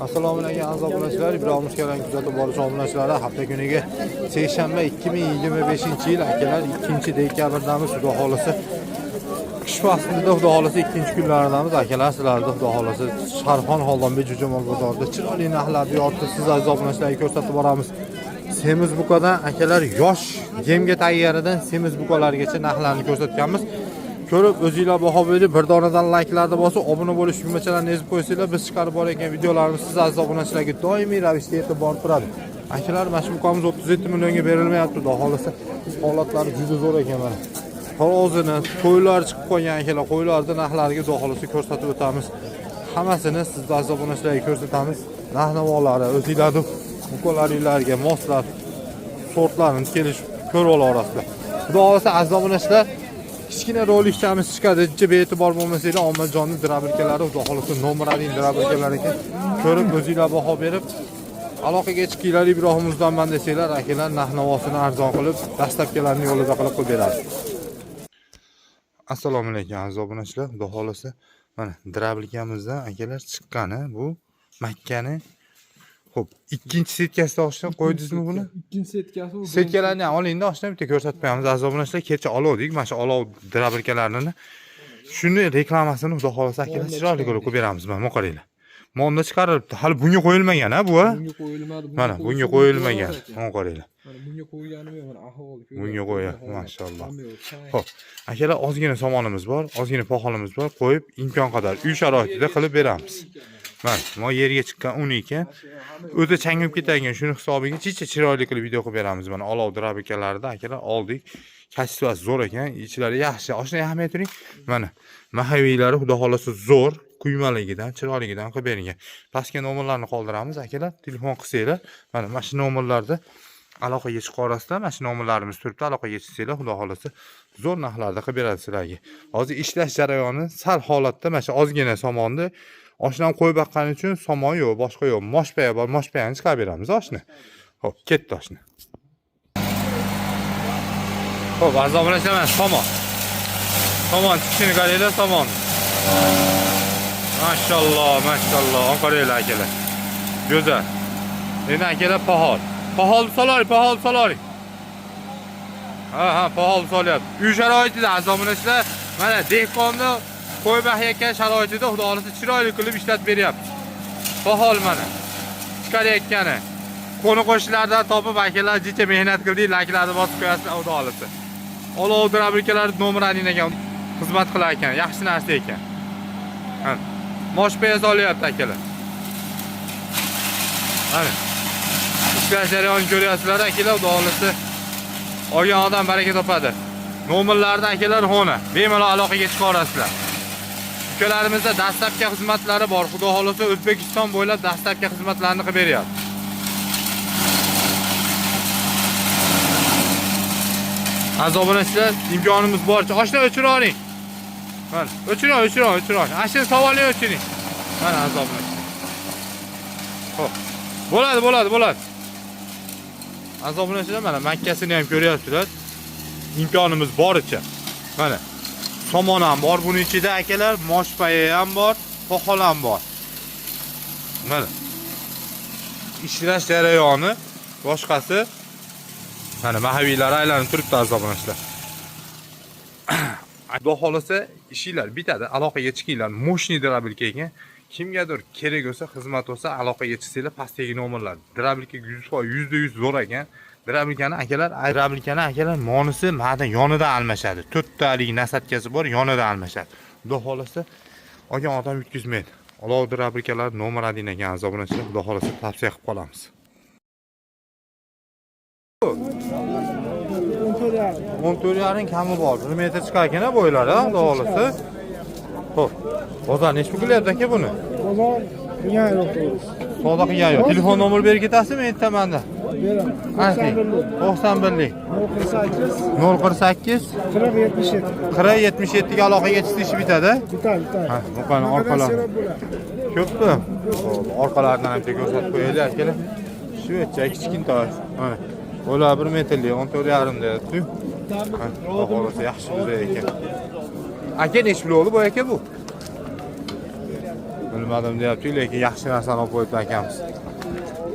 Assalomu alaykum aziz obunachilar, Ibrohim Uskalarni kuzatib borish obunachilari, hafta kuniga seshanba 2025-yil akalar 2-dekabrdamiz, Xudo xolasa. Qish faslida, Xudo xolasa, ikkinchi kunlaridamiz akalar. Sizlarda, Xudo xolasa, Sharxon Xolonbek Jo'jamol bozorida chiroyli narxlarni yoritib, siz aziz obunachilarga ko'rsatib boramiz. Semiz buqadan akalar, yosh yemga tayyoridan semiz buqalargacha narxlarni ko'rsatganmiz. Ko'rib o'zinglar baho berib, bir donadan layklarni bosib, obuna bo'lish tugmachalarini ezib qo'ysanglar, biz chiqarib borayotgan videolarimiz siz aziz obunachilarga doimiy ravishda yetib borib turadi. Akalar, mana shu buqamiz 37 millionga berilmayapti, xudo xohlasa. Holatlari juda zo'r ekan mana. Tarozini, qo'ylar chiqib qolgan akalar, qo'ylarni narxlariga, xudo xohlasa, ko'rsatib o'tamiz. Hammasini siz aziz obunachilarga ko'rsatamiz. Narx navolari o'zinglarni buqalaringlarga moslab sortlarini kelishib ko'rib olasizlar. Xudo xohlasa, aziz obunachilar, kichkina rolikchamiz chiqadi. Jicha bee'tibor bo'lmasanglar, omadjonni дробилка lari, xudo xohlasa, номер 1 дробилка lar ekan. Ko'rib o'zinglar baho berib, aloqaga chiqinglar, Ibrohim uzdanman desanglar, akalar narx navosini arzon qilib, доставка larni yo'lida qilib qo'yib beradi. Assalomu alaykum aziz obunachilar, xudo xohlasa, mana дробилка mizdan akalar chiqqani bu makkani. Xo'p, ikkinchi setkasida oshna qo'ydingizmi buni? Ikkinchi setkasi bu. Setkalarni ham olingda, oshna bitta ko'rsatib qo'yamiz. Aziz obunachilar, kecha oluvdik mana shu olov дробилка larini. Shuni reklamasini, xudo xohlasa, akalar, chiroyli qilib qo'yib beramiz. Mana bu qaranglar. Monda chiqarilibdi. Hali bunga qo'yilmagan ha bu ha? Bunga qo'yilmadi. Mana bunga qo'yilmagan. Mana qaranglar. Mana bunga qo'yganim yo'q, mana ahvol. Bunga qo'yapti, mashalloh. Xo'p, akalar, ozgina somonimiz bor, ozgina poxolimiz bor, qo'yib imkon qadar uy sharoitida qilib beramiz. Mana, mo yerga chiqqan un ekan. O'ta changib ketadigan, shuni hisobiga chicha chiroyli qilib video qilib beramiz. Mana olov дробилка larida akalar oldik. Качество si zo'r ekan, ichlari yaxshi. Oshna ahamiyat bering. Mana mahaviylari, xudo xolasa, zo'r, kuymaligidan, chiroyligidan qilib berilgan. Pastga nomerlarni qoldiramiz akalar, telefon qilsanglar, mana shu nomerlarda aloqaga chiqa olasizlar. Mana shu nomerlarimiz turibdi, aloqaga chiqsanglar, xudo xolasa, zo'r narxlarda qilib beradi sizlarga. Hozir ishlash jarayoni sal holatda mana shu ozgina somonni oshnam qo'yib boqqani uchun somon yo'q, boshqa yo'q. Moshpaya bor, moshpayani chiqarib beramiz oshni. Xo'p, ketdi oshni. Xo'p, aziz obunachilar, mana somon. Somon chiqishini qaranglar, somon. Mashalloh, mashalloh, qaranglar akalar. Go'zal. Endi akalar pahol. Pahol solar, pahol solar. Ha, pahol solyapti. Uy sharoitida aziz obunachilar, mana dehqonni qo'y boqayotgan sharoitida, xudo xohlasa, chiroyli qilib ishlatib beryapti. Pahol mana. Chiqarayotgani. Qo'ni qo'shnilardan topib akalar jicha mehnat qildik, layklarni bosib qo'yasizlar, xudo xohlasa. Olov дробилка lar номер 1 ekan, xizmat qilar ekan, yaxshi narsa ekan. Ha. Moshpaya solyapti akalar. Mana. Ishlash jarayonini ko'ryapsizlar akalar, xudo xohlasa, olgan odam baraka topadi. Nomerlarni akalar xona, bemalol aloqaga chiqa olasizlar. Ukalarimizda доставка xizmatlari bor. Xudo xohlasa, O'zbekiston bo'ylab доставка xizmatlarini qilib beryapti. Aziz obunachilar, imkonimiz boricha oshna o'chira oling. Mana, o'chiring, o'chiring, o'chiring. Ana shuni savolni o'chiring. Mana, aziz obunachilar. Xo'p. Bo'ladi, bo'ladi, bo'ladi. Aziz obunachilar, mana makkasini ham ko'ryapsizlar. Imkonimiz boricha. Mana somon ham bor buning ichida akalar, moshpaya ham bor, poxol ham bor. Mana. Ishlash jarayoni boshqasi, mana mahaviylar aylanib turibdi, aziz obunachilar. Xudo xohlasa, ishinglar bitadi, aloqaga chiqinglar. Мощный дробилка ekan. Kimgadir kerak bo'lsa, xizmat bo'lsa, aloqaga chiqsanglar, pastdagi nomerlar. Дробилка 100%, 100% zo'r ekan. Дробилка ni akalar, дробилка ni akalar monisi ma'dan yonidan almashadi. To'rttalik насадка si bor, yonidan almashadi. Xudo xohlasa, olgan odam yutkazmaydi. Olov дробилка lar номер 1 ekan, aziz obunachilar, xudo xohlasa, tavsiya qilib qolamiz. 14,5 kami bor. 1 metr chiqar ekan bo'ylari, xudo xohlasa. Xo'p. Bozor nechi pul qilyapti aka buni? Bozor qilgan yo'q to'g'risi. Savdo qilgan yo'q. Telefon nomer berib ketasizmi aytamanda? Beraman. Ayting. 91lik. 048 048 40 77. 40 77 ga aloqaga chiqsa ish bitadi. Bitadi, bitadi. Ha, buqani orqalari. Bo'ladi. Ko'pmi? Xo'p, orqalaridan ham bitta ko'rsatib qo'yaylik akalar. Shvetsiya kichkintoy. Mana. Ular 1 metrlik, 14,5 deyapti. Ha, xudo xohlasa, yaxshi buza ekan. Aka, nechi pul bo'ldi bu aka bu? Bilmadim deyapti, lekin yaxshi narsani olib qo'yibdi akamiz.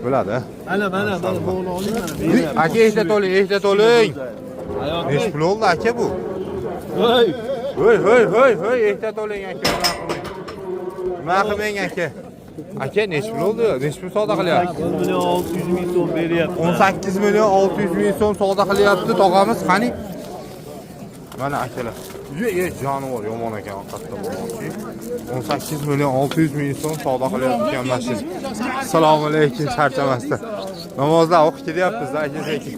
Bo'ladi. Mana mana mana buni oling mana. Aka, ehtiyot oling, ehtiyot oling. Nechi pul oldi aka bu? Voy. Hoy, hoy, hoy, hoy, ehtiyot oling aka, nima qilmang. Nima qilmang aka. Aka, nechi pul oldi? Nechi pul savdo qilyapti? 1 million 600 ming so'm beryapti. 18 million 600 ming so'm savdo qilyapti tog'amiz, qani? Mana akalar. Ye, ye, jonivor yomon ekan haqiqatda bo'lmoqchi. 18 million 600 ming so'm savdo qilyapti ekan mana shu. Assalomu alaykum, charchamasdan. Namozlar o'qib ketyapmiz aka sekin.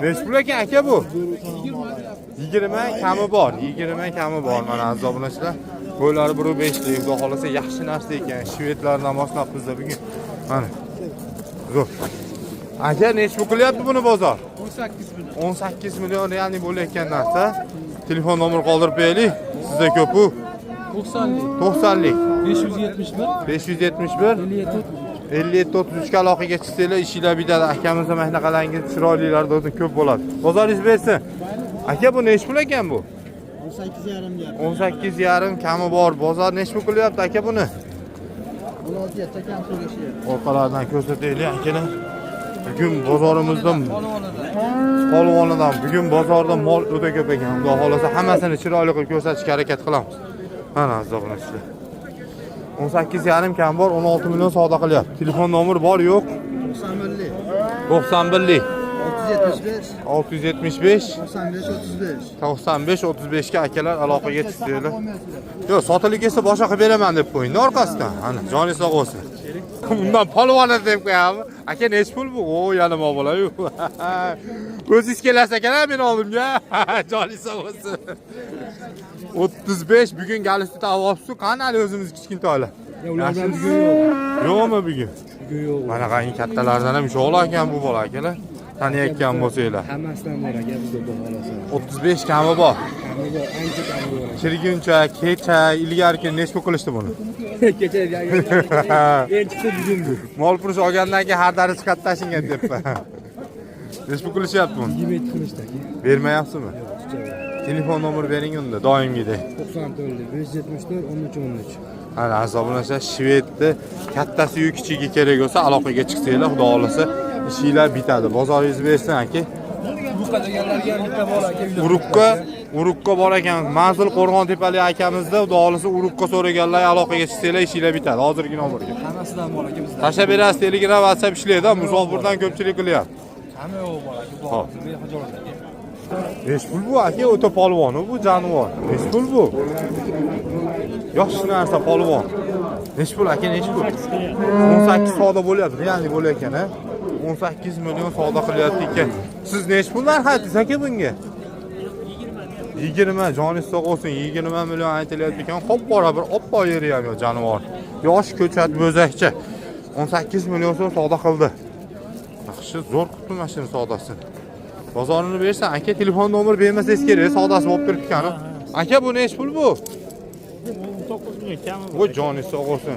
Nechi pul ekan aka bu? 20 kami bor, 20 kami bor mana aziz obunachilar. Bo'ylari 1.5 lik, xudo xolasa yaxshi narsa ekan. Shvedlardan boshlabmiz bugun. Mana. Zo'r. Aka, nechi pul qilyapti buni bozor? 18 million. 18 million realniy bo'layotgan narsa. Telefon nomer qoldirib qo'yaylik. Sizda ko'p u. 90lik. 90lik 571 571 57 57 33 ga aloqaga chiqsanglar ishinglar bitadi. Akamizni mana shunaqalangi chiroylilar o'zi ko'p bo'ladi. Bozoringiz bersin. Aka, bu nechi pul ekan bu? 18,5 deyapti. 18,5 kami bor. Bozor nechi pul qilyapti aka buni? 16 yatta kam so'rashyapti. Orqalaridan ko'rsataylik akalar. Bugun bozorimizda polvonidan bugun bozorda mol o'ta ko'p ekan. Xudo xolasa hammasini chiroyli qilib ko'rsatishga harakat qilamiz. Mana aziz obunachilar. 18,5 kam bor, 16 million savdo qilyapti. Telefon nomeri bor, yo'q? 91lik 91lik 675 675 95 35. 95 35 ga akalar aloqaga chiqsanglar. Yo'q, sotilib ketsa boshqa qilib beraman deb qo'ying orqasidan. Ana, joningiz sog' bo'lsin. Undan polvon deb qo'yapmi? Aka, nechi pul bu? O, yana bola-yu. O'zingiz kelasiz akalar meni oldimga. Joningiz sog' bo'lsin. 35 bugun galstuk taqib. Qani hali o'zimiz kichkintoylar? Ulardan bugun yo'q. Yo'qmi bugun? Bugun yo'q. Mana qarang, kattalardan ham ushoqlar ekan bu bola akalar. Taniyotgan bo'lsanglar. Hammasidan bor aka bizda bu xolasa. 35 kami bor. Kami bor, ancha kami bor. Kirguncha, kecha, ilgariki nechi pul qilishdi buni? Kecha eng chiqdi bugun bu. Mol purish olgandan keyin har dari chiqarib tashlangan debman. Nechi pul qilishyapti buni? 27 qilishdi aka. Bermayapsizmi? Telefon nomer bering unda doimgidek. 94 574 13 13. Ana aziz obunachilar, Shvedni kattasi-yu kichigi kerak bo'lsa aloqaga chiqsanglar, xudo xolasa ishinglar bitadi. Bozoringiz bersin aka. Urug'qa deganlarga ham bitta bor aka. Urug'qa bor ekan. Manzil Qo'rg'ontepalik akamizda, xudo xolasa urug'qa so'raganlar aloqaga chiqsanglar ishinglar bitadi. Hozirgi nomerga. Hammasidan bor aka bizda. Tashlab berasiz, Telegram, WhatsApp ishlaydi, musofirdan ko'pchilik qilyapti. Hamma yo'q bor aka. Hop. Bor. Bexijolat aka. Nechi pul bu aka? O'ta polvon bu jonivor. Nechi pul bu? Yaxshi narsa polvon. Nechi pul aka, nechi pul? 18 savdo bo'lyapti, realniy bo'layotgan, ha? 18 million savdo qilyapti ekan. Siz nechi pul narx aytdingiz aka bunga? 20, joningiz sog' bo'lsin, 20 million aytilyapti ekan. Qop-qora bir oppoq yeri ham yo'q jonivor. Yosh ko'chat bo'zakcha. 18 million so'm savdo qildi. Yaxshi, zo'r qilibdi mana shuni savdosini. Bozorini bersan, aka telefon nomer bermasangiz kerak, savdosi bo'lib turibdi ekan. Aka, bu nechi pul bu? 19 million kami Bu joningiz sog' bo'lsin.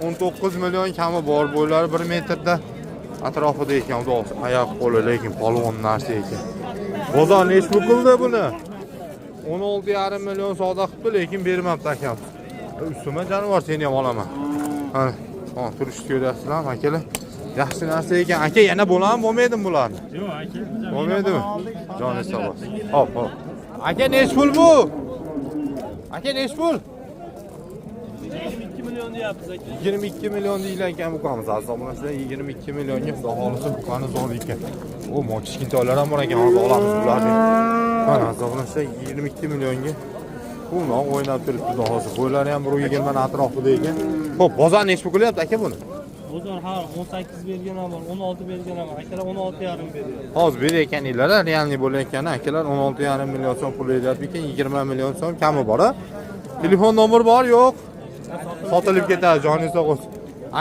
19 million kami bor, bo'ylari 1 metrda atrofida ekan, xudo xohlasa. Oyoq qo'li lekin polvon narsa ekan. Bozor nechi pul qildi buni? 16,5 million savdo qilibdi, lekin bermabdi akam. Ustuma jonivor seni ham olaman. Mana, ha, turishni ko'ryapsizlarmi akalar? Yaxshi narsa ekan. Aka, yana bo'ladimi, bo'lmaydimi bularni? Yo'q aka. Bo'lmaydimi? Joningiz sog' bo'lsin. Hop, hop. Aka, nechi pul bu? Aka, nechi pul? 22 million deyapmiz aka. 22 million deyilgan ekan buqamiz. Aziz obunachilar, 22 millionga xudo xolasa buqani zo'r ekan. O, mo kichkintoylar ham bor ekan, hozir olamiz bularni. Mana aziz obunachilar, 22 millionga bu o'ynab turibdi xudo xolasa. Bo'ylari ham 1.20 atrofida ekan. Xo'p, bozor nechi pul qilyapti aka buni? Bozor har 18 bergan ham bor, 16 bergan ham bor. Akalar 16,5 beryapti. Hozir berayotganinglar realniy bo'layotgani akalar 16,5 million so'm pul beryapti ekan, 20 million so'm kami bor a. Telefon nomer bor, yo'q? Sotilib ketadi, joningiz sog' bo'lsin.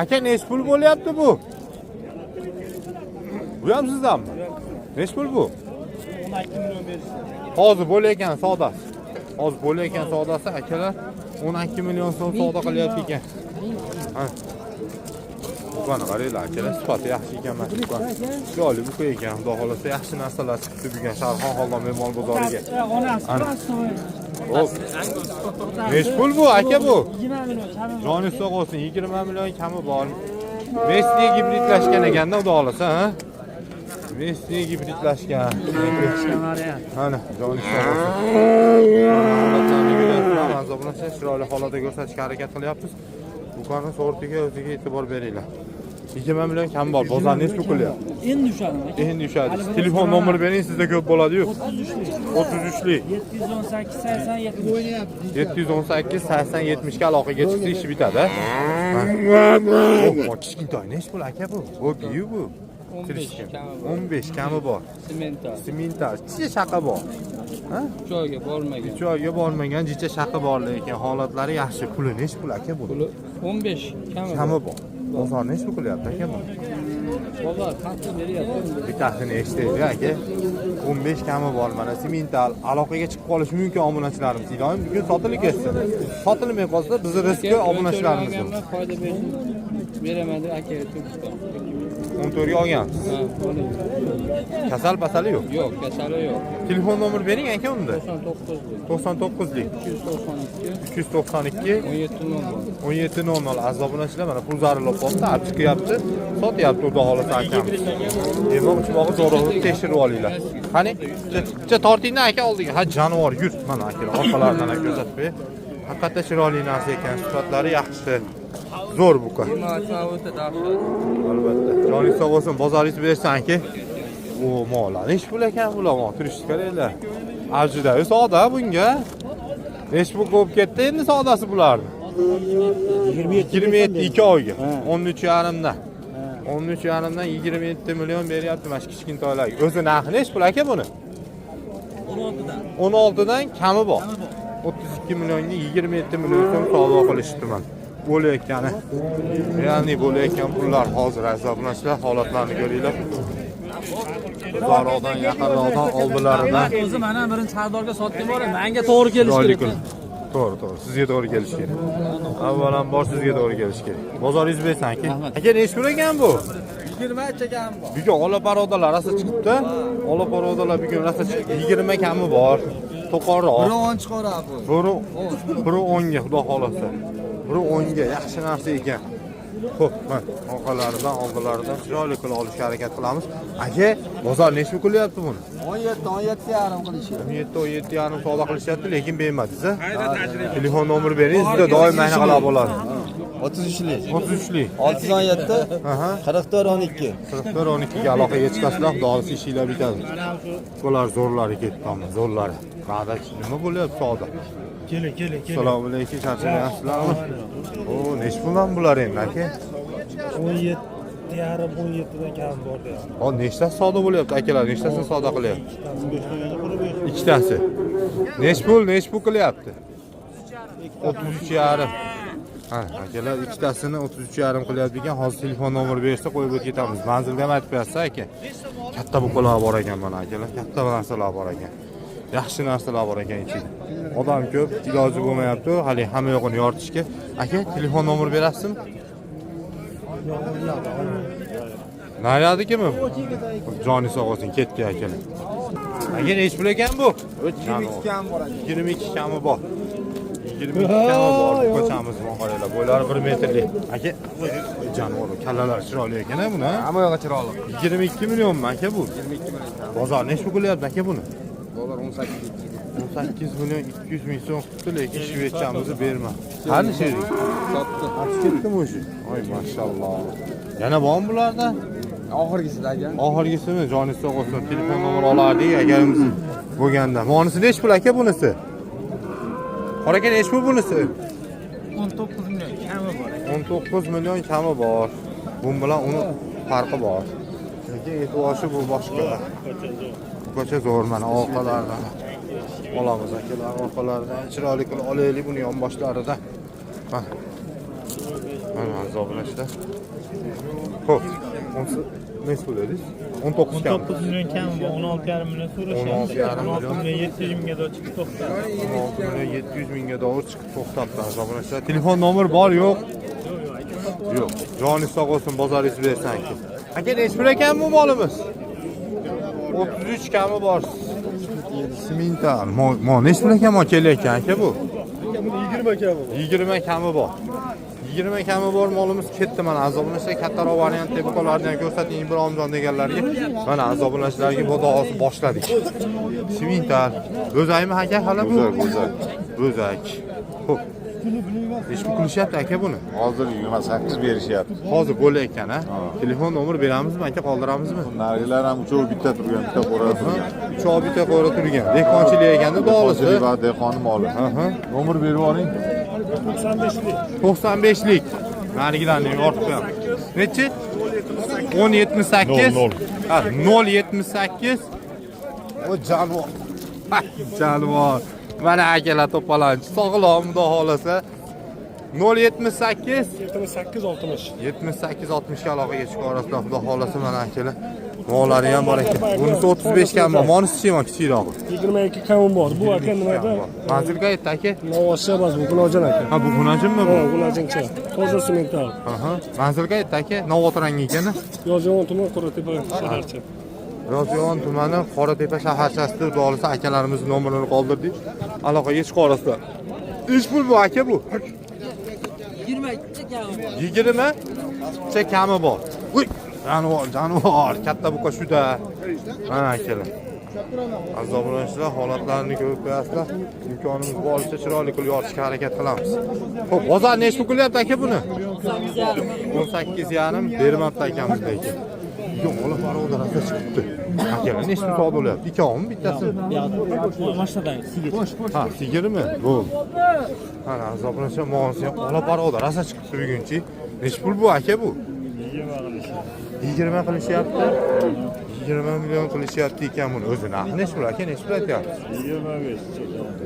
Aka, nechi pul bo'lyapti bu? Bu ham sizdanmi? Nechi pul bu? 12 million berishdi. Hozir bo'layotgan savdosi. Hozir bo'layotgan savdosi akalar 12 million so'm savdo qilyapti ekan. Ha. Buqani qaranglar akalar, sifati yaxshi ekan mana shu buqa. Chiroyli buqa ekan, xudo xolasa yaxshi narsalar chiqibdi bugun Sharxon Xoldan mol bozoriga. Ana. Hop. Nechi pul bu aka bu? Joni sog' bo'lsin, 20 million kami bor. Messi gibridlashgan ekanda, xudo xolasa, ha? Messi gibridlashgan. Mana, joni sog' bo'lsin. Holatlarni ko'ryapsizlar, manzarani chiroyli holatda ko'rsatishga harakat qilyapmiz. Buqani sortiga o'ziga e'tibor beringlar. 20 million kam bor. Bozor nechi pul qilyapti? Endi ushadi aka. Endi ushadi. Telefon nomeri bering, sizda ko'p bo'ladi-yu. 33lik. 718 80 70. 718 80 70 ga aloqaga chiqsa ishi bitadi. Oh, kichkintoy nechi pul aka bu? Bu biyu bu. 15 kami bor. 15 kami bor. Semental. Simental, jicha shaqa bor. Ha? 3 oyga bormagan. 3 oyga bormagan jicha shaqa bor, lekin holatlari yaxshi. Puli nechi pul aka bu? Puli 15 kami. Kami bor. Bozor nechi pul qilyapti aka bu? Bozor qancha beryapti? Bittasini eshitaylik aka. 15 kami bor mana simental. Aloqaga chiqib qolishi mumkin obunachilarimiz. Iloyim bugun sotilib ketsin. Sotilmay qolsa bizni riski obunachilarimiz. Foyda bersin. Beraman deb akaga turibdi. 14 ga olgansiz. Ha, oling. Kasal pasali yo'q. Yo'q, kasali yo'q. Telefon nomer bering aka unda. 99 99lik 292 392 17 00. 17.00. Aziz obunachilar, mana pul zarurlab qolibdi, olib chiqyapti, sotyapti xudo xolasa akamiz. Yemoq ichmog'i zo'rg'a tekshirib olinglar. Qani, bitta tortingda aka oldiga. Ha, jonivor yur. Mana akalar orqalaridan ham ko'rsatib qo'yay. Haqiqatda chiroyli narsa ekan, sifatlari yaxshi. Zo'r buqa. O'ta dahshat. Albatta. Joningiz sog' bo'lsin, bozoringiz bersin aka. O, mollar nechi pul ekan bular, mo turishni qaranglar. Avjida savdo bunga. Nechi pul bo'lib ketdi endi savdosi bularni? 27 2 oyga. 13,5 dan. 13,5 dan 27 million beryapti mana shu kichkintoylarga. O'zi narxi nechi pul aka buni? 16dan. 16 dan kami bor. 32 millionga 27 million so'm savdo qilishibdi mana. Bo'layotgani. Ya'ni bo'layotgan pullar hozir aziz obunachilar holatlarni ko'ringlar. Uzoqroqdan, yaqinroqdan, oldilaridan O'zi mana birinchi xaridorga sotgan bor, menga to'g'ri kelishi chiroyli kerak. kun. To'g'ri, to'g'ri. Sizga to'g'ri kelishi kerak. Avvalambor sizga to'g'ri kelishi kerak. Bozoringiz bersin aka. Aka nechi pul ekan bu? 20 kam bor. Bugun ola parodalar rosa chiqibdi. Ola parodalar bugun rosa chiqibdi. 20 kami bor. To'qonroq. Biri 10 chiqaradi bu. Biri 10ga xudo xolasa. Biri 10ga yaxshi narsa ekan. Xo'p, mana orqalaridan, oldilaridan chiroyli qilib olishga harakat qilamiz. Aka, bozor nechi pul qilyapti buni? 17, 17,5 qilishyapti. 17, 17,5 savdo qilishyapti, lekin bermadingiz a? Telefon nomeri bering, sizda doim mana qilib bo'ladi. 33lik. 33lik. 617 Aha. 44 12. 44 12 ga aloqaga chiqasizlar, xudo xolasa ishinglar bitadi. Bular zo'rlari ketdi, ammo zo'rlari. Va'da nima bo'lyapti savdo? Keling, keling, keling. Assalomu alaykum, charchamayapsizlarmi? O, nechi puldan bular endi aka? 17,5 17 dan kam bor deyapti. O, nechtasi savdo bo'lyapti akalar? Nechtasini savdo qilyapti? Ikkitasi. Nechi pul, nechi pul qilyapti? 33,5. Ha, akalar ikkitasini 33,5 qilyapti ekan. Hozir telefon nomeri bersa qo'yib o'tib ketamiz. Manzilga ham aytib qo'yasiz aka. Katta buqalar bor ekan mana akalar, katta narsalar bor ekan. Yaxshi narsalar bor ekan ichida. Odam ko'p, iloji bo'lmayapti. Hali hamma yo'g'ini yoritishga. Aka, telefon nomeri berasizmi? Naryadikimi? Joni sog' bo'lsin, ketdi akalar. Aka, nechi pul ekan bu? 22 kam bor aka. 22 kami bor. 22 kami bor. Ko'chamiz bor qaranglar. Bo'ylari 1 metrlik. Aka, jonivor, kallalar chiroyli ekan a buni. Hamma yog'i chiroyli. 22 millionmi aka bu? 22 million. Bozor nechi pul qilyapti aka buni? Dollar 18 18 million 200 ming so'm qilibdi, lekin shvechamizni berma. Qani sherik? Sotdi. Chiqib ketdimi o'sha? Oy, mashalloh. Yana bormi bularda? Oxirgisida aka. Oxirgisini joni sog' bo'lsin. Telefon nomeri olardik agarimiz bo'lganda. Monisi nechi pul aka bunisi? Qora aka nechi pul bunisi? 19 million kami bor. 19 million kami bor. Bun bilan uni farqi bor. Lekin e'tiboshi bu boshqa. Ko'cha zo'r mana orqalaridan olamiz akalar, orqalaridan chiroyli qilib olaylik buni yonboshlaridan. Mana. Mana azoblanishda. Xo'p, nechi pul dedingiz? 19 kam. 19 million kami bor, 16,5 million so'rashyapti. 16,5 million. 16 million 700 mingga doğru chiqib to'xtadi. 16 million 700 mingga to'g'ri chiqib to'xtabdi azoblanishda. Telefon nomer bor, yo'q? Yo'q. Joni sog' bo'lsin, bozoringiz bersin aka. Aka, nechi pul ekan bu molimiz? 33 kami bor. Simental. Mo nechi pul ekan mo kelayotgan aka bu? 20 kami. 20 kami bor. 20 kami bor molimiz ketdi mana aziz obunachilar, kattaroq variant deb buqalarni ham ko'rsating Ibrahimjon deganlarga. Mana aziz obunachilarga bu duosi boshladik. Simental. Bo'zakmi aka hali bu? Bo'zak, bo'zak. Bo'zak. Xo'p. Nechi pul qilishyapti aka buni? Hozir 28 berishyapti. Hozir bo'layotgan a? Telefon nomer beramizmi aka, qoldiramizmi? Narigilar ham uchovi bitta turgan, bitta qo'ra turgan. Uchovi bitta qo'ra turgan. Dehqonchilik ekanda dolisi. Dehqonchilik va dehqonni moli. Aha. Nomer berib yuboring. 95lik. Narigilarni yorib qo'yamiz. Nechi? 10.78. 0. Ha, 0.78. O jonivor. Jonivor. Mana akalar to'palanchi. Sog'lom, xudo xolasa. 0.78 78 60. 78 60 ga aloqaga chiqa olasizlar, xudo xolasa mana akalar. Mollari ham bor ekan. Bunisi 35 kam bor. Monisi-chi, kichikrog'i. 22 kami bor. Bu aka nimada? Manzil qayerda aka? Novvoshcha emas, bu G'ulojin aka. Ha, bu G'unajinmi bu? Ha, G'ulajincha. Toza simental. Aha. Manzil qayerda aka? Novvot rangi ekan. Yozyovon tuman Qoratepa shaharcha. Yozyovon tumani Qoratepa shaharchasida xudo xolasa akalarimiz nomerini qoldirdik. Aloqaga chiqa olasizlar. Nechi pul bu aka bu? 20 cha kami bor. Uy, jonivor, jonivor, katta buqa shuda. Mana akalar. Aziz obunachilar, holatlarini ko'rib qo'yasizlar. Imkonimiz boricha chiroyli qilib yoritishga harakat qilamiz. Xo'p, bozor nechi pul qilyapti aka buni? 18,5 bermabdi akamiz lekin. Yo'q, ola barobar rosa chiqibdi. Akalar nechi pul savdo bo'lyapti? Ikkovimi bittasi? Mashinadan sigir. Ha, sigirmi? Bo'ldi. Mana aziz obunachilar, molisi ham ola barobar rosa chiqibdi bugunchi. Nechi pul bu aka bu? 20 qilishyapti. 20 million qilishyapti ekan buni. O'zi narxi nechi pul aka? Nechi pul aytyapsiz?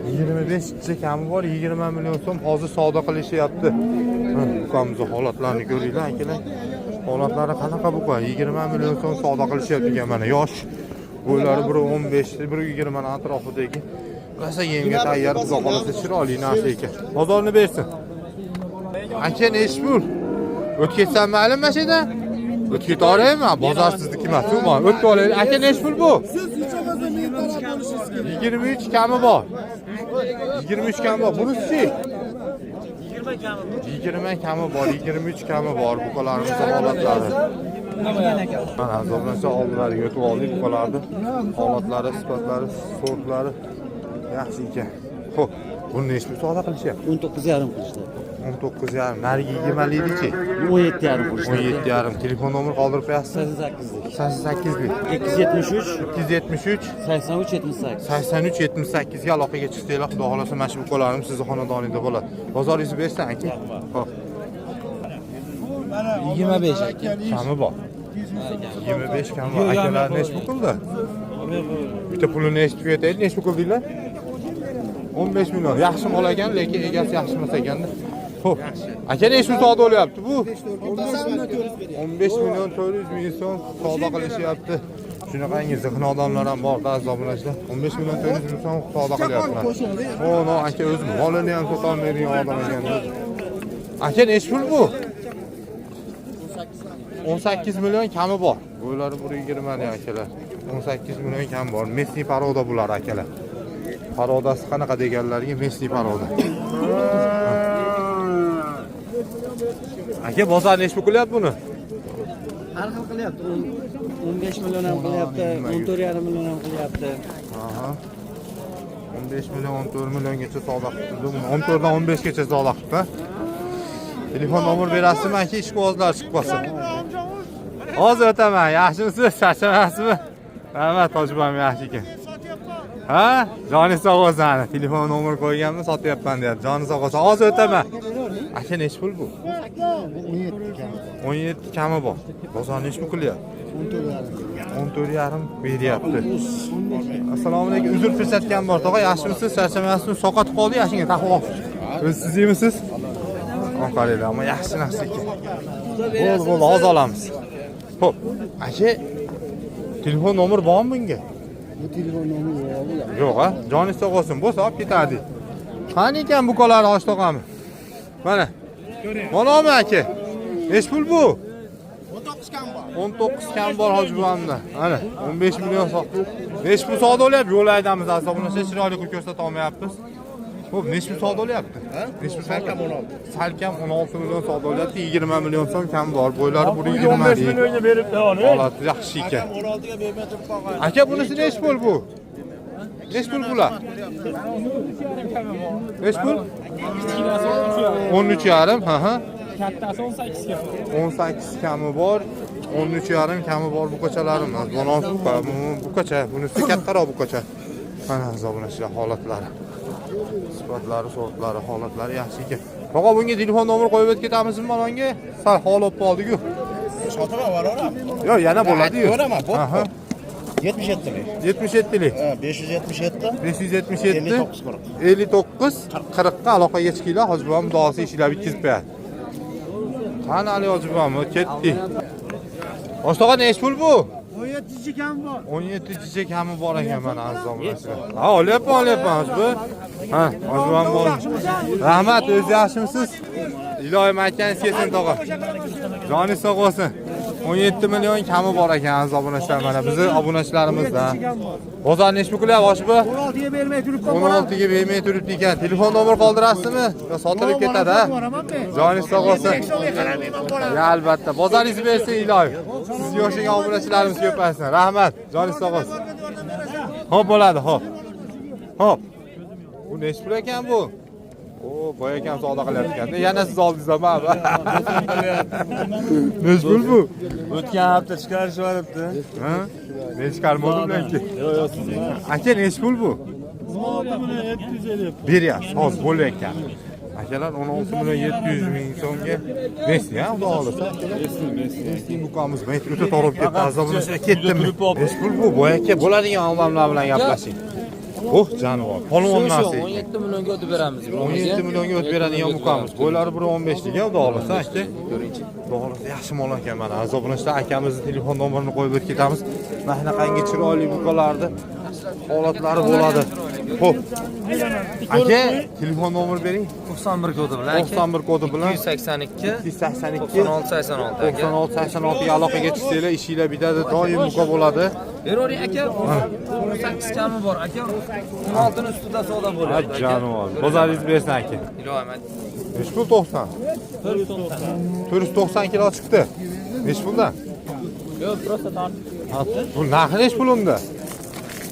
25 cha kami bor, 20 million so'm hozir savdo qilishyapti. Ukamizni holatlarini ko'ringlar akalar. Holatlari qanaqa buqa? 20 million so'm savdo qilishyapti ekan mana yosh. Bo'ylari biri 15, biri 20 atrofidagi. Rosa yemga tayyor, xudo xolasa chiroyli narsa ekan. Bozorni bersin. Aka nechi pul? O'tib ketsam maylimi mana shu yerdan? O'tib ketaveraymi? Bozor sizniki emas, u o'tib olaylik. Aka nechi pul bu? 23 kami bor. 23 kami bor. Bunisi-chi? 20 kami bor, 23 kami bor buqalarimizni holatlari. Mana azoblansa oldilariga o'tib oldik buqalarni. Holatlari, sifatlari, sortlari yaxshi ekan. Xo'p, buni nechi pul savdo qilishyapti? 19,5 qilishdi. 19,5. Narigi 20 lik-chi? 17,5 qilishdi. 17,5. Telefon nomer qoldirib qo'yasiz? 88lik. 88lik. 273 273 83 78. 83 78 ga aloqaga chiqsanglar, xudo xolasa mana shu buqalarimiz sizni xonadoningizda bo'ladi. Bozoringizni bersin aka. Xo'p. 25 aka. Kami bor. 25 kami bor. Akalar nechi pul qildi? Bitta pulini eshitib ketaylik, nechi pul qildinglar? 15 million. Yaxshi mol ekan, lekin egasi yaxshi emas ekanda. Xo'p. Aka nechi pul savdo bo'lyapti bu? 15 million 400 ming so'm savdo qilishyapti. Shunaqangi zihni odamlar ham bor, aziz obunachilar. 15 million 400 ming so'm savdo qilyaptilar. O, no, aka o'zi molini ham sotolmaydigan odam ekan. Aka nechi pul bu? 18 million kami bor. Bo'ylari 120 lik akalar. 18 million kami bor. Местный порода bular akalar. Порода si qanaqa deganlarga местный порода. Aka bozor nechi pul qilyapti buni? Har xil qilyapti. 15 million ham qilyapti, 14,5 million ham qilyapti. Aha. 15 million 14 milliongacha savdo qilibdi. Buni 14 dan 15 gacha savdo qilibdi. Telefon nomer berasizmi aka, ishqibozlar chiqib qolsa. Hozir o'taman. Yaxshimisiz? Charchamasizmi? Rahmat, Tojibam yaxshi ekan. Ha? Joni sog' bo'lsin. Ana telefon nomer qo'yganmi, sotyapman deyapti. Joni sog' bo'lsin. Hozir o'taman. Aka nechi pul bu? 17 kami bor. Bozor nechi pul qilyapti? 14,5 beryapti. Assalomu alaykum. Uzr fursatgan bor. Tog'a, yaxshimisiz? Charchamayapsizmi? Sovqotib qoldi, yashinga taqib olib. O'zi siz yemisiz? Qaranglar, ammo yaxshi narsa ekan. Bo'ldi, bo'ldi, hozir olamiz. Xo'p, aka, telefon nomer bormi bunga? Bu telefon nomeri yo'q. Yo'q, ha? Joningiz sog' bo'lsin. Bo'lsa olib ketardik. Qani ekan bu kolar och tog'ami? Mana. Malomi aka? Nechi pul bu? 19 kam bor hoji buvamda. Mana 15 million so'm. Nechi pul savdo bo'lyapti? Yo'l haydamiz aslida. Buni chiroyli qilib ko'rsata olmayapmiz. Xo'p, nechi pul savdo bo'lyapti? Nechi pul savdo? 16. Salkam 16 million savdo bo'lyapti. 20 million so'm kam bor. Bo'ylari 120 15 millionga beribdi holi. Holati yaxshi ekan. Aka, bunisi nechi pul bu? Nechi pul bular? Nechi pul? 13,5, ha ha. Kattasi 18 kam. 18 kami bor, 13,5 kami bor buqachalarimiz. Munosib buqacha, bunisi kattaroq buqacha. Mana hisoblanishlar holatlari. Sifatlari, sortlari, holatlari yaxshi ekan. Tog'a, bunga telefon nomer qo'yib o'tib ketamizmi manonga? Sal hol bo'lib qoldi-ku. Sotaman, boraveramiz. Yo'q, yana bo'ladi-yu. Ko'raman, bo'pti. Aha. 77lik. 77lik. Ha, 577 577 59 40. 59 40 ga aloqaga chiqinglar. Hoji bovam duosi ishlab bitkazib qo'yadi. Qani Ali hoji bovam, ketdik. Boshlig'a nechi pul bu? 17 kam bor. 17 chicha kami bor ekan mana aziz obunachilar. Ha, olyapman, olyapman hoji buva. Ha, hoji bovam bor. Rahmat, o'zi yaxshimisiz? Iloyim aytganingiz kelsin tog'a. Joningiz sog' bo'lsin. 17 million kami bor ekan aziz obunachilar mana bizni obunachilarimizdan. Bozor nechi pul qilyapti hoji buva? 16 ga bermay turibdi. 16 ga bermay turibdi ekan. Telefon nomer qoldirasizmi? Yo sotilib ketadi ha? Joningiz sog' bo'lsin. Ya albatta. Bozoringiz bersin iloyim. Sizga o'xshagan obunachilarimiz ko'paysin. Rahmat. Joningiz sog' bo'lsin. Xo'p bo'ladi, xo'p. Xo'p. Bu nechi pul ekan bu? O, boya akam savdo qilyapti. Yana siz oldingizda mana. Nechi pul bu? O'tgan hafta chiqarishib yuboribdi. Ha? Men chiqarmadim lekin. Yo'q, yo'q, siz emas. Aka, nechi pul bu? 16 million 750. Beryapsiz, hozir bo'layotgan. Akalar 16 million 700 ming so'mga Messi, ha, xudo xohlasa. Messi bukamiz, men o'ta torib ketdi, azobini ketdim. Nechi pul bu? Boya aka bo'ladigan odamlar bilan gaplashing. Oh, jonivor. Polvon narsa. 17 millionga o'tib beramiz. 17 millionga o'tib beradigan bukamiz. Bo'ylari 1.15 lik, xudo xohlasa, aka. Xudo xohlasa yaxshi mol ekan mana. Aziz obunachilar, akamizni telefon nomerini qo'yib o'tib ketamiz. Mana shunaqangi chiroyli bukalarni holatlari bo'ladi. Xo'p. Aka, telefon nomer bering. 91 kodi bilan 91 kodi bilan 282 282 96 86 aka. 96 86 ga aloqaga chiqsanglar, ishinglar bitadi, doim buka bo'ladi. Beravering aka. 18 kami bor aka. 16 ni ustida savdo bo'lyapti aka. Jonivor. Bozoringiz bersin aka. Iloyim. Nechi pul 90? 490 kilo chiqdi. Nechi puldan? Yo'q, prosta tortib. Bu narxi nechi pul unda?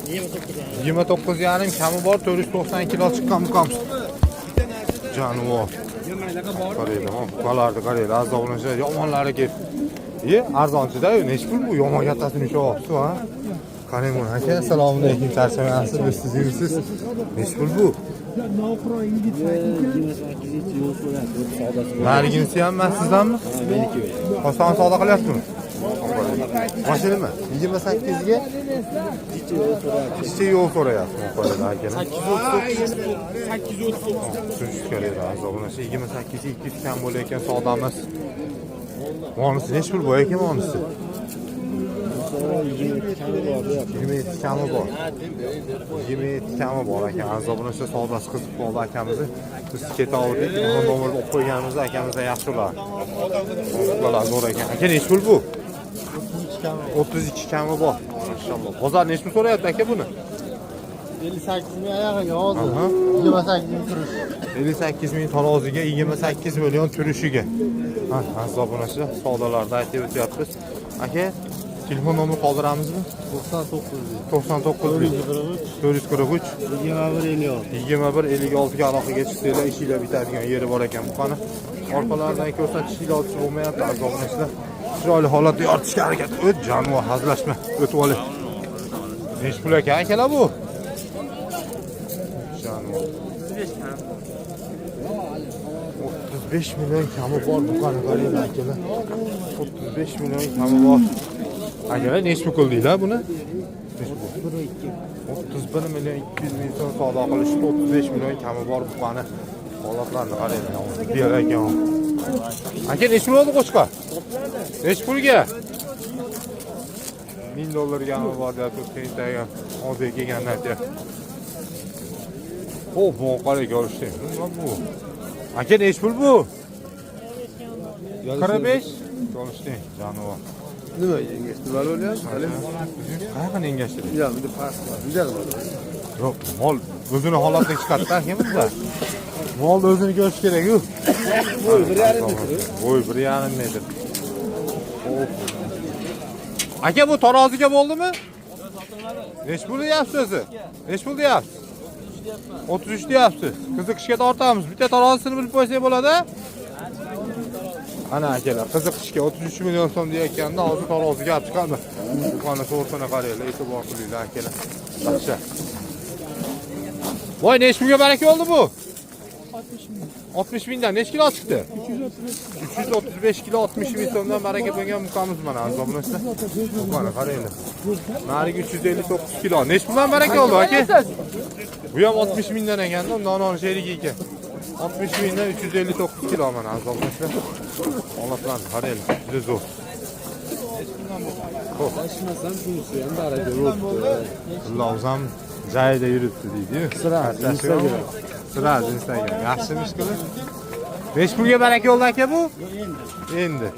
29,5 kami bor, 490 kilo chiqqan bukamiz. Jonivor. Qaraydi, ha, bukalarni qaraydi, aziz obunachilar, yomonlari kelib. Arzonchida-yu, nechi pul bu? Yomon kattasini ushlayapsiz, ha? Qarang buni aka, assalomu alaykum, charchamayapsiz, biz siz yuribsiz. Nechi pul bu? 28 yo'l so'rayapti. Savdosi. Nariginisi ham emas sizdanmi? Meniki. Qoston savdo qilyapsizmi? Mashina nima? 28 ga ishchi yo'l so'rayapti muqoyada akalar. 839. Tushib kelaydi aziz obunachi, 28 ga 200 kam bo'layotgan savdomiz. Monisi nechi pul bo'y aka monisi? 27 kami bor deyapti. 27 kami bor. 27 kami bor ekan. Aziz obunachilar, savdosi qizib qoldi akamizni. Biz ketaverdik. Telefon nomerini olib qo'yganimizda akamizdan yaxshi bo'lardi. Bular zo'r ekan. Aka, nechi pul bu? 32 kami bor. Mashalloh. Bozor nechi pul so'rayapti aka buni? 58 ming oyog'iga hozir. Aha. 28 ming turish. 58 ming taroziga, 28 million turishiga. Ha, aziz obunachilar, savdolarda aytib o'tyapmiz. Aka, telefon nomeri qoldiramizmi? 99 99 443 21 56. 21 56 ga aloqaga chiqsanglar, ishinglar bitadigan yeri bor ekan bu qani. Orqalaridan ko'rsatish iloji bo'lmayapti aziz obunachilar. Chiroyli holatda yoritishga harakat. O't jonivor, hazillashma. O'tib olay. Nechi pul ekan akalar bu? Jonivor. 35 million kami bor bu qani qarang akalar. 35 million kami bor. Akalar nechi pul qildinglar buni? Nechi pul? 31 million 200 ming so'm savdo qilishdi. 35 million kami bor bu qani. Holatlarni qarang. Buyar ekan. Aka, nechi pul oldi qo'chqor? Nechi pulga? 1000 dollarga bor deyapti, o'tgan hozir kelgandan aytyapti. Xo'p, bu qarang ko'rishdi. Nima bu? Aka, nechi pul bu? 45. Ko'rishdi, jonivor. Nima yengashdi? Nima bo'lyapti? Qayerdan engashdi? Ya, bunda past bor. Bunday qiladi. Yo'q, mol o'zini holatini chiqardi aka bunda. Molni o'zini ko'rish kerak-ku. Bo'y 1,5 metr. Bo'y 1,5 metr. Xo'p. Aka bu taroziga bo'ldimi? Nech pul deyapsiz o'zi? Nech pul deyapsiz? 33 deyapsiz. Qiziqishga tortamiz. Bitta tarozisini bilib qo'ysak bo'ladi. Ana akalar, qiziqishga 33 million so'm deyotganda hozir taroziga olib chiqadi. Mana so'rtini qaranglar, e'tibor qilinglar akalar. Yaxshi. Voy, nech pulga baraka oldi bu? 60 mingdan nech kilo chiqdi? 335 kilo 60 ming so'mdan baraka bo'lgan mukamiz mana aziz obunachilar. Mana qaranglar. Narigi 359 kilo. Nech puldan baraka oldi aka? Bu ham 60 mingdan ekanda, undan non sherigi ekan. 60 mingdan 359 kilo mana aziz obunachilar. Holatlarni qaranglar, juda zo'r. Adashmasam shunisi ham baraka bo'libdi. Tillovzam joyida yuribdi deydi-yu. Instagram. Siraz Instagram. Yaxshimi ish qilib? Nech pulga baraka oldi aka bu? Endi.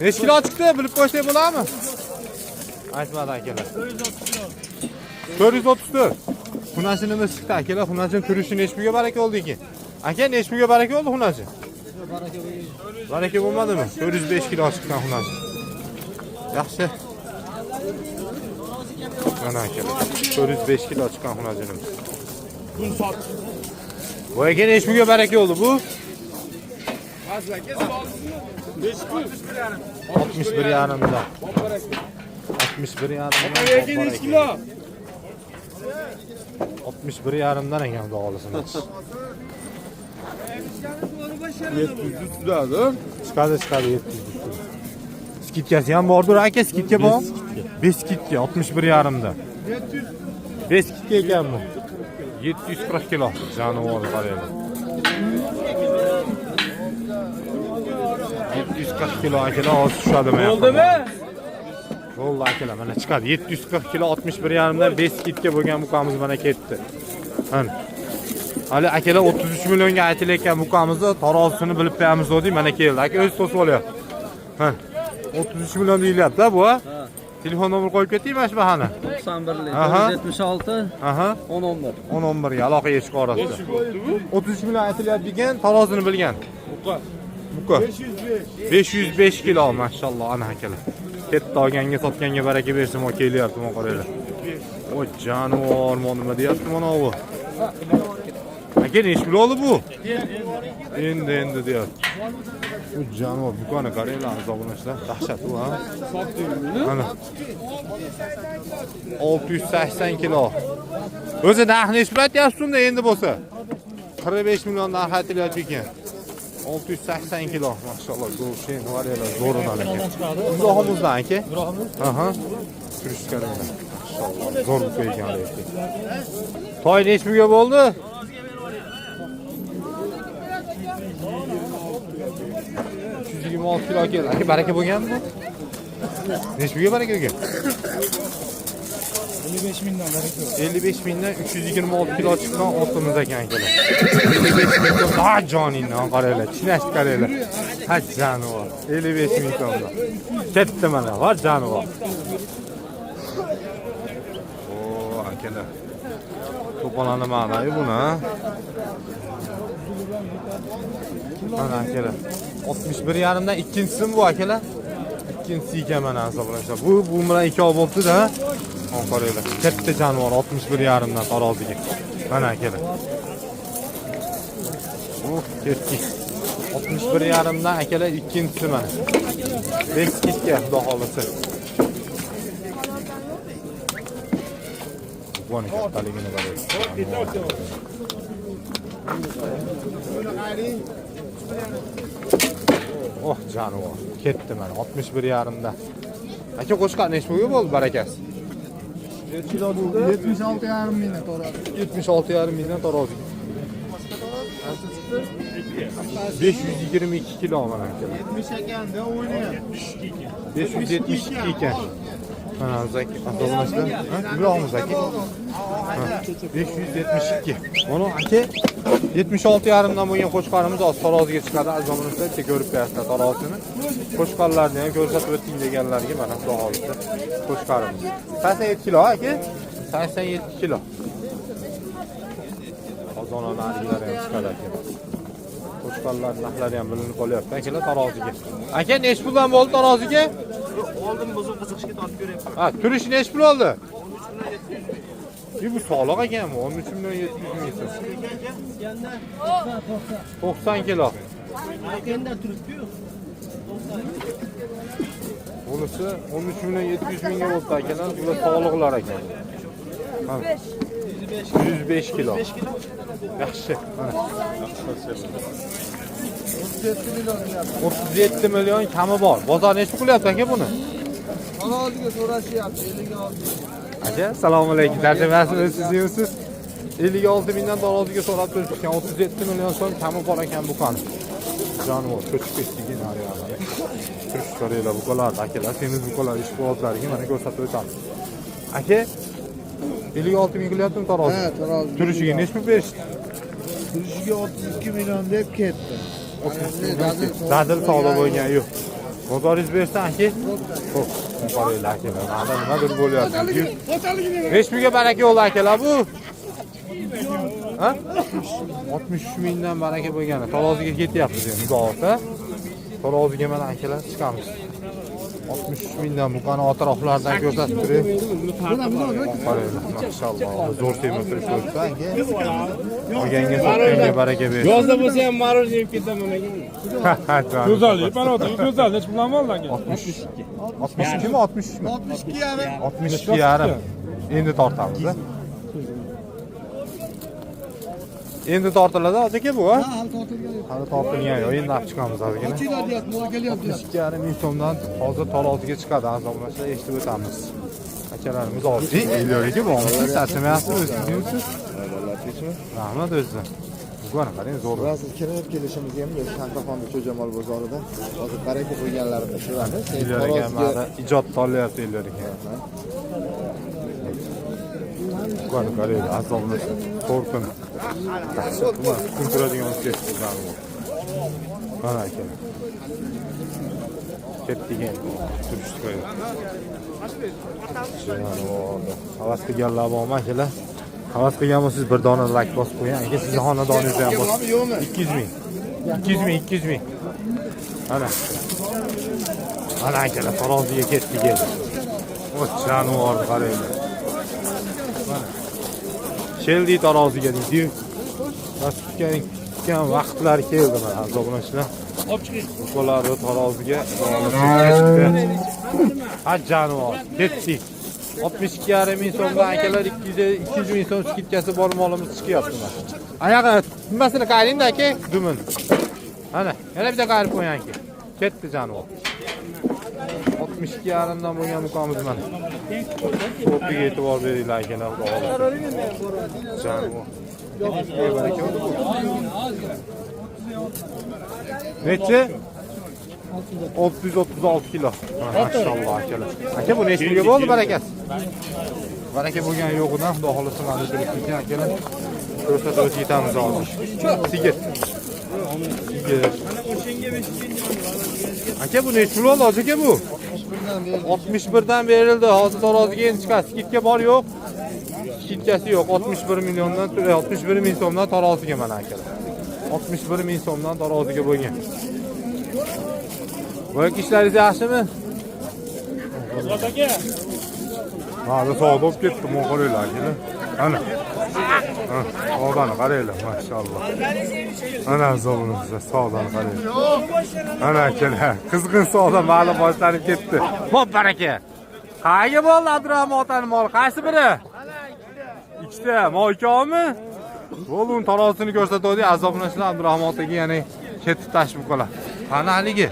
Nech kilo chiqdi? Bilib qo'ysak bo'ladimi? Aytmadi akalar. 434. Xunashinimiz chiqdi akalar. Xunashin turishi nech pulga baraka oldi ekan? Aka nech pulga baraka oldi xunashin? Baraka bo'lmadimi? 405 kilo chiqqan xunashin. Yaxshi. Mana akalar. 405 kilo chiqqan xunashinimiz. Bu aka nech pulga baraka oldi bu? 61,5 dan. 61,5 dan. Nech kilo? 61,5 dan ekan xudo xohlasa. 700 ustida. Chiqadi, chiqadi 700 ustida. Skidkasi ham bordir aka, skidka bor. 5 skidka 61,5 dan. 5 skidka ekan bu. 740 kilo jonivor qaranglar. 740 kilo akalar hozir tushadimi? Bo'ldimi? Bo'ldi akalar, mana chiqadi. 740 kilo 61,5 dan 5 skidka bo'lgan mukamiz mana ketdi. Mana. Hali akalar 33 millionga aytilayotgan mukamizni tarozisini bilib qo'yamiz dedik, mana keldi. Aka o'zi to'sib olyapti. Ha. 33 million deyilyapti bu, ha? Telefon nomer qo'yib ketdingmi mana shu bahani? 91 Aha. 476 Aha. 10 11. 10-11 ga aloqaga chiqa orasida. 33 million aytilyapti degan tarozini bilgan. Buqa. Buqa. 505 kilo mashalloh ana akalar. Katta olganga sotganga baraka bersin, o kelyapti, mana qaranglar. O jonivor, mana nima deyapti mana bu? Aka nech pul oldi bu? Endi deyapti. Bu jonivor buqani qaranglar, aziz obunachilar, dahshat bu, ha. Mana 680 kilo. O'zi narx nech pul aytyapsiz unda endi bo'lsa? 45 million narx aytilyapti ekan. 680 kilo, mashalloh, go'shin variyalar zo'ridan ekan. Ibrohimizdan aka. Aha. Turish qaranglar. Mashalloh, zo'r buqa ekan lekin. Toy nech pulga bo'ldi? 326 kilo keldi. Aka baraka bo'lganmi bu? Nech pulga baraka bo'lgan? 55 mingdan baraka. 55 mingdan 326 kilo chiqqan otimiz ekan akalar. 55 ming so'm. Ha joningdan qaranglar, chinashni qaranglar. Ha jonivor. 55 ming so'mdan. Ketdi mana, va jonivor. O akalar. To'polani ma'noyi buni, ha? Mana akalar. 61,5 dan ikkinchisimi bu akalar? Ikkinchisi ekan mana hisoblansa. Bu bilan ikkov bo'libdi-da. Qaranglar. Katta jonivor 61,5 dan taroziga. Mana akalar. Uh, ketdik. 61,5 dan akalar ikkinchisi mana. 5 skidka xudo xohlasa. Buning kattaligini qarang. Oh jonivor. Ketdi mana 61,5 dan. Aka qo'shqar nech pulga bo'ldi barakasi? 76,5 mingdan tarozi. 76,5 mingdan tarozi. 522 kilo mana aka. 70 ekanda o'ynayapti. 572 ekan. Mana azoblaslar. Ha, Ibrohim aka. 572. Mana aka 76,5 dan bo'lgan qo'chqorimiz hozir taroziga chiqadi. Azoblaslar bitta ko'rib berasizlar tarozini. Qo'chqorlarni ham ko'rsatib o'ting deganlarga mana xudo xolisa qo'chqorimiz. 87 kilo aka. 87 kilo. Qozonlarni haligilar ham chiqadi aka. Qo'chqorlar narxlari ham bilinib qolyapti akalar taroziga. Aka nechi puldan bo'ldi taroziga? Oldim buzuq qiziqishga tortib ko'ryapman. Ha, turishi nechi pul oldi? Bu soliq ekan bu, 13 million 700 ming so'm. 90 kilo. Bunisi 13 million 700 mingga bo'ldi akalar, bular soliqlar ekan. 105 kilo. Yaxshi. Mana. 37 million kami bor. Bozor nechi pul qilyapti aka buni? Taroziga so'rashyapti, 56. Aka, assalomu alaykum. Tarjimasini siz yemsiz. 56 mingdan taroziga so'rab turishgan. 37 million so'm kami bor ekan bu qani. Jonivor cho'chib ketdigi nariyani. Turish qaranglar, buqalar, akalar, semiz buqalar ishqibozlariga mana ko'rsatib o'tamiz. Aka, 56 ming qilyaptimi tarozi? Ha, tarozi. Turishiga nechi pul berishdi? Turishiga 32 million deb ketdi. Dadil savdo bo'lgan yo'q. Bozoringiz bersa aka? Xo'p, qaranglar akalar, mana nimadir bo'lyapti. 5 mingga baraka bo'ldi akalar bu. Ha? 63 mingdan baraka bo'lgani. Taroziga ketyapmiz endi, xudo xohlasa. Taroziga mana akalar chiqamiz. 63 mingdan buqani atroflaridan ko'rsatib turing. Qaranglar, mashalloh, zo'r temir turib turibdi aka. Olganga sotganga baraka bersin. Yozda bo'lsa ham мороженое yeb ketaman aka. Go'zal, Go'zal, go'zal, necha puldan oldi aka? 62 mi, 63 mi? 62,5. 62,5. Endi tortamiz, a? Endi tortiladi aka bu, ha? Hali tortilgan yo'q. Hali tortilgan yo'q. Endi olib chiqamiz ozgina. Ochinglar deyapti, mol kelyapti. 62,5 ming so'mdan hozir taroziga chiqadi. Azoblaslar eshitib o'tamiz. Akalarimiz hozir. Elyor aka, bormisiz? Charchamayapsiz, o'zingiz? Rahmat o'zidan. Bugun qarang, zo'r. Rosa kirib kelishimizga ham biz Shantaxonda Cho'jamol bozorida hozir baraka qo'yganlarini ko'ramiz. Elyor aka mana ijod tolyapti Elyor aka. Bugun qarang, azoblaslar to'rtin. Dahshat emas, kun turadigan testlar bu. Mana aka. Ketdik endi. Turishdi qo'yadi. Havas qilganlar bormi akalar? Havas qilgan bo'lsangiz bir dona like bosib qo'ying. Aka sizni xonadoningizda ham bosib. 200 ming. 200 ming, 200 ming. Mana. Mana akalar taroziga ketdik endi. O jonivor qaranglar. Mana. Keldik taroziga deydi. Kutgan vaqtlar keldi mana azoblanishlar. Olib chiqing. Buqalarni taroziga chiqdi. Ha jonivor, ketdik. 62,5 ming so'mdan akalar 200 ming so'm skitkasi bor molimiz chiqyapti mana. Oyog'i nimasini qayringda aka, dumin. Mana, yana bitta qayirib qo'ying aka. Ketdi jonivor. 62,5 dan bo'lgan muqamiz mana. To'rtiga e'tibor beringlar akalar, xudo xohlasa. Jonivor. Baraka bo'ldi bu. Nechi? 636 kilo. Maşalloh akalar. Aka bu nechi pulga bo'ldi barakasi? Baraka bo'lgan yo'g'idan xudo xohlasa mana turibdi ekan akalar. Ko'rsatib o'tib ketamiz hozir. Sigir. Sigir. Aka bu nechi pul bo'ldi hozir aka bu? 61 dan berildi. Hozir taroziga endi chiqadi. Skidka bor yo'q? Skidkasi yo'q. 61 milliondan 61 ming so'mdan taroziga mana akalar. 61 ming so'mdan taroziga bo'lgan. Boyagi ishlaringiz yaxshimi? O'zbek aka. Mana savdo bo'lib ketdi, mana qaranglar akalar. Ana. Ha, savdoni qaranglar, mashalloh. Ana zobunimizda savdoni qaranglar. Ana akalar, qizg'in savdo ma'lum boshlanib ketdi. Xo'p, baraka. Qayerga bo'ldi Abdurahmon otaning moli? Qaysi biri? Ikkita. Mol ikkovmi? Bo'ldi, uni tarozisini ko'rsatdik. Azoblanishlar Abdurahmon otaga yana ketib tashib qolar. Qani haligi?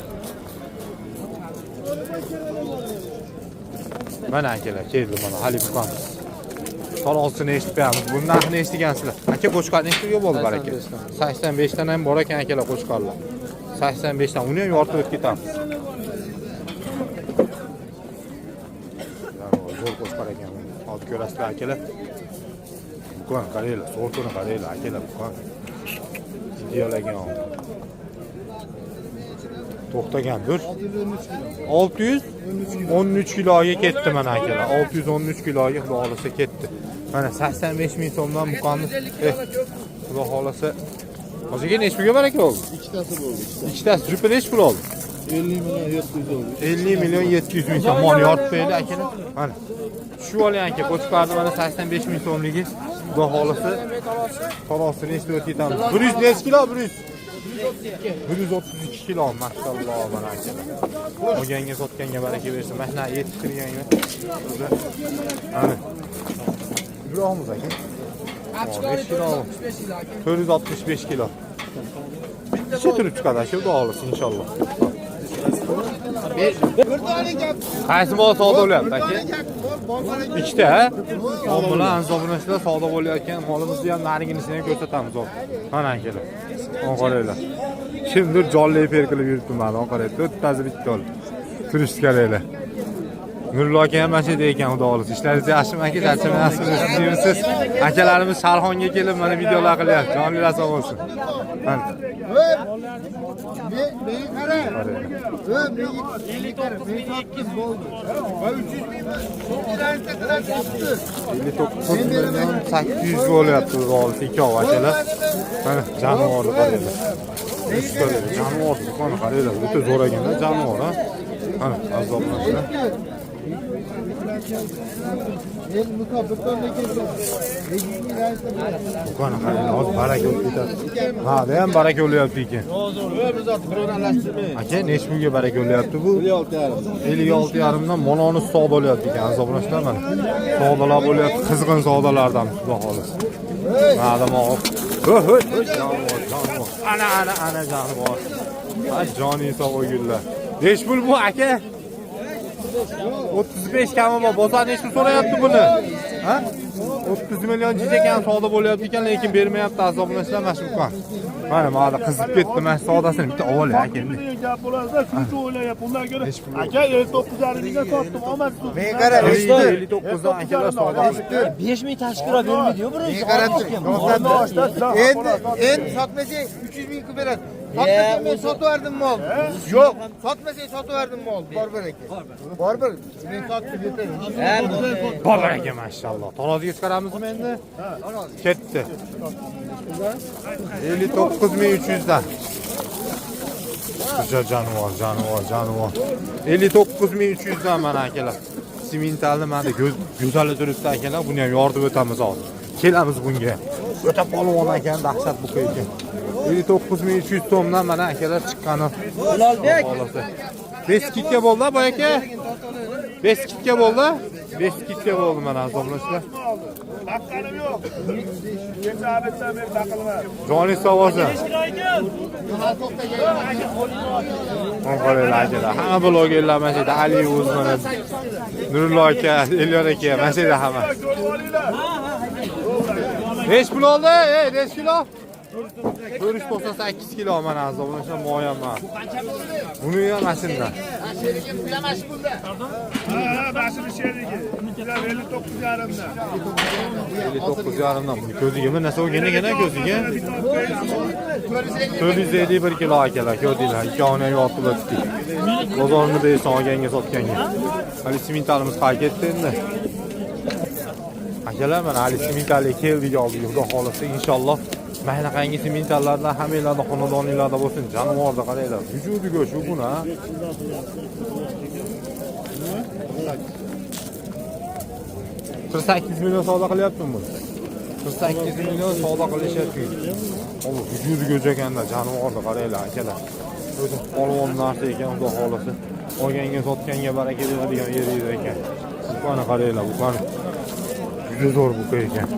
Mana akalar, keldi mana hali buqamiz. Tarozisini eshitib qo'yamiz. Buni narxini eshitgansizlar. Aka qo'chqor necha pulga bo'ldi baraka? 85 dan ham bor ekan akalar qo'chqorlar. 85 dan uni ham yoritib o'tib ketamiz. Zo'r qo'chqor ekan. Hozir ko'rasizlar akalar. Buqani qaranglar, sortini qaranglar akalar, buqani. Ideal ekan. To'xtagan bir 613 kiloga ketdi mana akalar. 613 kiloga xudo xolasa ketdi. Mana 85 ming so'mdan buqamiz. Xudo xolasa. Hozirga necha pulga baraka bo'ldi? Ikkitasi bo'ldi. Ikkitasi jupi necha pul oldi? 50 million 700 oldi. 50 million 700 ming so'm. Mol yoritib qo'ydi akalar. Mana. Tushib oling aka, qo'chqorni mana 85 ming so'mligi. Xudo xolasa. Tarozini eshitib o'tib. 100 necha kilo? 100. 132 kilo maşalloh mana akalar. Olganga sotganga baraka bersin. Mana yetishtirganga. Mana. Ibrohimiz aka. 5 kilo. 465 kilo. Necha turib chiqadi aka, xudo xolasa inshaalloh. Qaysi mol savdo bo'lyapti aka? Ikkita, ha? Mol bilan anzobunashlar savdo bo'layotgan molimizni ham nariginisini ham ko'rsatamiz hozir. Mana akalar. Qaranglar. Kimdir jonli efir qilib yuribdi mana, qarang. To'rttasi bitta olib. Turishdi qaranglar. Nurullo aka ham mana shu yerda ekan, xudo xolasa. Ishlaringiz yaxshimi aka? Charchamayapsizmi? Siz akalarimiz Sharxonga kelib mana videolar qilyapti. Jonli sog' bo'lsin. Mana. Men qara. Men qara. Men sotdim bo'ldi. Va 300 ming 59 million 800 bo'lyapti xudo xolasa ikkov akalar. Mana jonivorni qaranglar. Jonivor do'koni qaranglar, o'ta zo'r ekanda jonivor, ha. Mana azoblanishlar. Do'koni qaranglar, hozir baraka bo'lib ketadi. Ha, da ham baraka bo'lyapti ekan. Aka, necha pulga baraka bo'lyapti bu? 56,5 dan moloni savdo bo'lyapti ekan, azoblanishlar mana. Savdolar bo'lyapti, qizg'in savdolardan xudo xolasa. Ma'lum. Hoy, jonivor, jonivor. Ana, ana, ana jonivor. Ha, joni sog' o'g'illar. Necha pul bu aka? 35 kami bor. Bozor necha pul so'rayapti buni? Ha? 30 million jicha ekan savdo bo'lyapti ekan, lekin bermayapti azoblanishlar mana shu buqon. Mana mana qizib ketdi, mana savdosini bitta olay aka endi. Gap bo'ladi, shuncha o'ylayapti. Undan ko'ra aka 59,5 mingga sotdim, omad siz. Men qara, 59 dan akalar savdo. 5 ming tashkilot bermaydi-yu birinchi. Men qarab tur. Endi sotmasang 300 ming qilib beradi. Sotmasang men sotaverdim mol. Yo'q, sotmasang sotaverdim mol. Bor bir aka. Bor bir. Men sotib yetaman. Bor aka maşalloh. Taroziga chiqaramizmi endi? Ketdi. 59.300 dan. Juda jonivor, jonivor, jonivor. 59.300 dan mana akalar. Simentalni mana go'zali turibdi akalar. Buni ham yoritib o'tamiz hozir. Kelamiz bunga. O'ta polvon ekan, dahshat buqa ekan. 59.300 so'mdan mana akalar chiqqani. Bilolbek. 5 kitga bo'ldi boy aka. 5 kitga bo'ldi. 5 kitga bo'ldi mana azoblanishlar. Taqqanim yo'q. Kecha abetdan beri taqilman. Joni sog' bo'lsin. Qaranglar akalar, hamma blogerlar mana shu yerda Ali o'z mana Nurullo aka, Elyor aka mana shu yerda hamma. Necha pul oldi? Ey, necha kilo? 498 kilo mana azoblanishlar moyam mana. Buni ham mana shundan. Ha, bashini sherigi. Ular 59,5 dan. 59,5 dan. Buni ko'ziga bir narsa bo'lgan ekan ko'ziga. 451 kilo akalar, ko'rdinglar. Ikkovini ham yotib o'tdik. Bozorni bersin olganga sotganga. Hali simentalimiz qayerga ketdi endi? Akalar mana hali simentalga keldik oldiga, xudo xolasa inshaalloh. Mana qanaqangi simentallardan hammanglarda xonadoninglarda bo'lsin. Jonivorni qaranglar. Vujudi go'sht buni, ha. 48 million savdo qilyaptimi buni? 48 million savdo qilishyapti. Ola, vujudi go'sht ekanda, jonivorni qaranglar akalar. O'zi polvon narsa ekan, xudo xolasa. Olganga sotganga baraka beradigan yer ekan. Buqani qaranglar, buqani. Juda zo'r buqa ekan.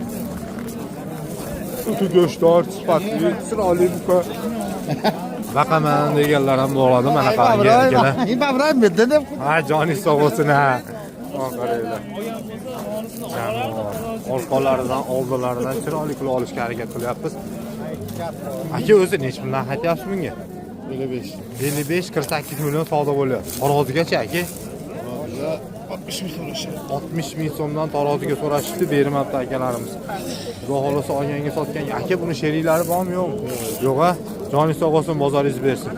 O'ta go'shtdor, sifatli, chiroyli buqa. Baqaman deganlar ham bo'ladi mana qarang akalar. Ha, joningiz sog' bo'lsin ha. Qaranglar. Jonivor. Orqalaridan, oldilaridan chiroyli qilib olishga harakat qilyapmiz. Aka o'zi necha puldan haytyapsiz bunga? 55. 55 48 million savdo bo'lyapti. Tarozigacha aka? Taroziga 60 ming so'rashyapti. 60 ming so'mdan taroziga so'rashibdi, bermabdi akalarimiz. Xudo xolasa olganga sotgan. Aka, buni sheriklari bormi, yo'qmi? Yo'q a? Joningiz sog' bo'lsin, bozoringiz bersin.